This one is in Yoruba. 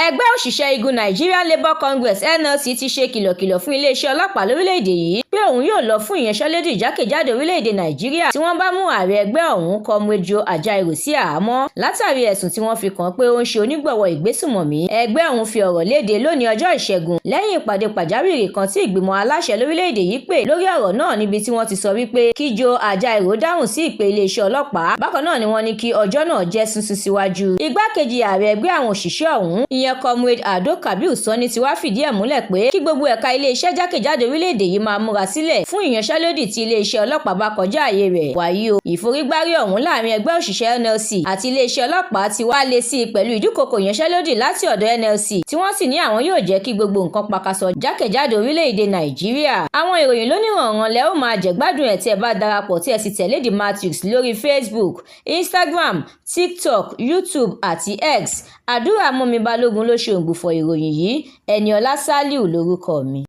Ẹgbẹ́ òṣìṣẹ́ igun Nigerian Labour Congress, NLC, ti ṣe kìlọ̀kìlọ̀ fún iléeṣẹ́ ọlọ́pàá lórílẹ̀‐èdè yìí pé òun yóò lọ fún ìyanṣẹ́lódì jákèjádò orílẹ̀‐èdè Nàìjíríà tí wọ́n bá mú ààrẹ ẹgbẹ́ ọ̀hún, Comrade Joe Ajaero, sí àhámọ́ látàrí ẹ̀sùn tí wọ́n fi kàn án pé ó ń ṣe onígbọ̀wọ́ ìgbésùnmọ̀mí. Ẹgbẹ́ ọ̀hún fi ọ̀rọ̀ léde lónìí ọjọ́ Ìṣẹ́gun lẹ́yìn ìpàdé pàjáwìrì kan tí ìgbìmọ̀ aláṣẹ lórílẹ̀‐èdè yìí pè lórí ọ̀rọ̀ náà, níbi tí wọ́n ti sọ wípé kí Joe Ajaero dáhùn sí ìpè iléeṣẹ́ ọlọ́pàá. Bákan náà ni wọ́n ní kí ọjọ́ náà jẹ́ sísún síwájú. Igbákejì ààrẹ ẹgbẹ́ àwọn òṣìṣẹ́ ọ̀hún, ìyẹn Comrade Ado Kabir Sani, ti wá fìdí ẹ̀ múlẹ̀ pé kí gbogbo ẹ̀ka iléeṣẹ́ jákèjádò orílẹ̀-èdè yìí máa múra sílẹ̀ fún ìyanṣẹ́lódì tí iléeṣẹ́ ọlọ́pàá bá kọjá ààyè rẹ̀. Wàyí o, ìforígbárí ọ̀hún láàrin ẹgbẹ́ òṣìṣẹ́ NLC àti iléeṣẹ́ ọlọ́pàá ti wá lé sí i pẹ̀lú ìdúkokò ìyanṣẹ́lódì láti ọ̀dọ̀ NLC, tí wọ́n sì ní àwọn yóò jẹ́ kí gbogbo nǹkan pakasọ jákèjádò orílẹ̀-èdè Nàìjíríà. Àwọn ìròyìn lóníranran lẹ ó máa jẹ̀gbádùn ẹ̀ tí ẹ bá darapọ̀ tí ẹ sì tẹ̀lé The Matrix lórí Facebook, Instagram, TikTok, YouTube àti X. Àdúrà mọ́mi Balógun ló ṣe òǹgbùfọ̀ ìròyìn yìí. Ẹniọlá Sálíù lórúkọ mi.